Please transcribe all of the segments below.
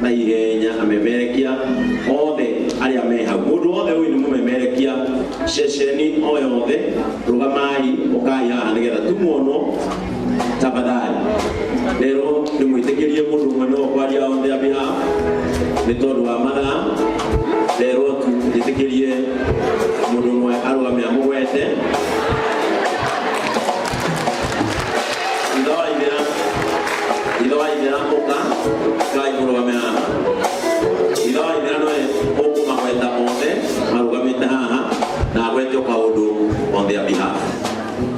Na ihenya amemerekia othe arĩa me hau, mũndũ wothe ũyũ nĩ mũmemerekia ceceni o yothe, rũgamai ũkai haha nĩgetha tumuonwo tafadhali. Rero ndĩmwĩtĩkĩrie mũndũ ũmwe no kwaria on their behalf nĩ tondũ wa mathaa. Rero tu njĩtĩkĩrie mũndũ ũmwe arũgame amũgwete. Ithe wa ithera, ithe wa ithera, ũka kai mũrũgame haha. Ithe wa ithera nowe ũkũmagweta othe marũgamĩte haha na agwete o kaũndũ on their behalf.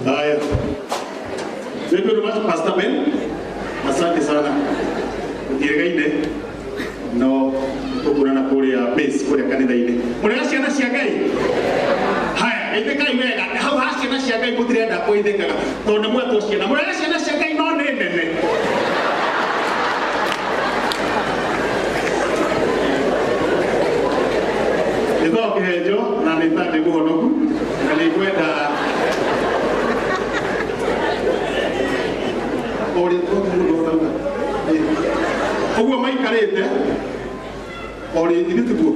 Haya. Thank you very much, Pastor Ben. Asante sana. Gũtiĩgaine no tũkuonana kũrĩa base kũrĩa kanitha-inĩ. Mũrega ciana cia Ngai? Haya, geithĩkai wega. Hau ha ciana cia Ngai mũtirenda kũgeithĩkaga tondũ nĩ mwetwo ciana. Mũrega ciana cia Ngai no nĩ nene. Njĩtagwo Kĩhenjo na nĩ ta ndĩ mũhonoku na nĩ ngwenda ũrĩa mũndũ ũtauga ũguo maikarĩte o rĩ ithuĩ tiguo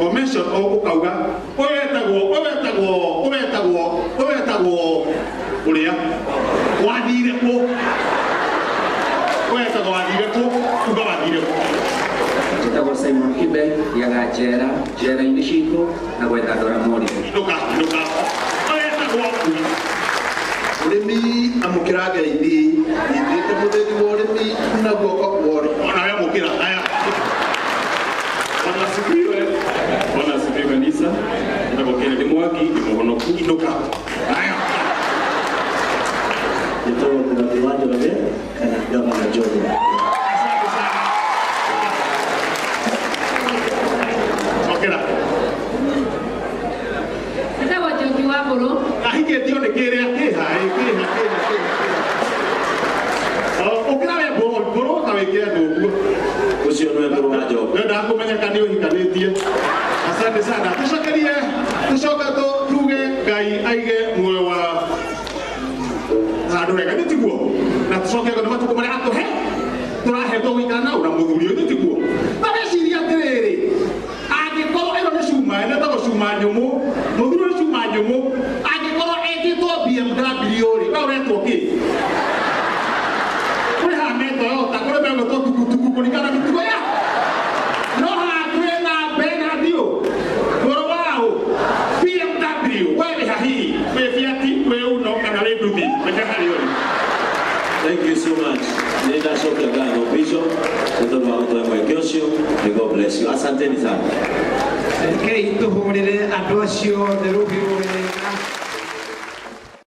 o mention o ũkauga ũyũ etagwo, ũyũ etagwo, ũyũ etagwo, ũyũ etagwo, ũrĩa wathire kũ, ũyũ etagwo wathire kũ, uga wathire kũ. Njĩtagwo Simon Kibe, thiaga njera, njera-inĩ citũ na gwetha andũ arĩa morire. Inũka, inũka, ũyũ etagwo, uga. Ũrĩmi, amũkĩra ngeithi, nyitĩte mũthĩgi wa ũrĩmi na guoko kwa ũrĩo. Onawe amũkĩra aya. Bwana asifiwe. Bwana asifiwe kanisa. Njĩtagwo Kennedy Mwangi, ndĩ mũhonoku. Inũka aya. Njĩtagwo Mũgathĩ wa Njoroge kana Gavana Njoroge. Asante sana. Cokera. Njĩtagwo Njoki wa Mbũrũ. Ahikĩtio nĩ kĩrĩa kĩha ĩ, kĩha kĩha kĩha kĩha. Ũkĩra we mbũrũ mbũrũ ũkawĩkĩre ndũguo. Ũcio nĩwe mbũrũ wa Njoki. Nĩendaga kũmenyeka nĩ ũhikanĩtie. Asante sana. Tũcokerie, tũcoke tuge Ngai aige muoyo wa handũ wega, nĩ tiguo? Na tũcoke nĩ matukũ marĩa atũhe tũrahetwo gũikara nau na mũthuri ũyũ, nĩ tiguo? Ta weciria atĩrĩrĩ, angĩkorwo ĩno nĩ cuma ĩno ĩtagwo cuma nyũmũ, mũthuri ũyũ nĩ cuma nyũmũ, angĩkorwo etĩtwo BMW rĩ, we ũretwo kĩ? Kũrĩ haha me Toyota, kũrĩ megwĩtwo tukutuku kũringana na mĩtugo ya no haha twĩna Bernard ũ mũrũ waũ BMW, we wĩ hahihi wĩ Fiat, wĩ Uno kana wĩ nduthi, menya harĩa ũrĩ. Thank you so much. Nĩ ndacokia ngatho Bishop nĩ tondũ wa gũtũhe mweke ũcio. May God bless you. Asanteni sana. Rekei tũhũrĩre andũ acio othe rũhĩ rwega.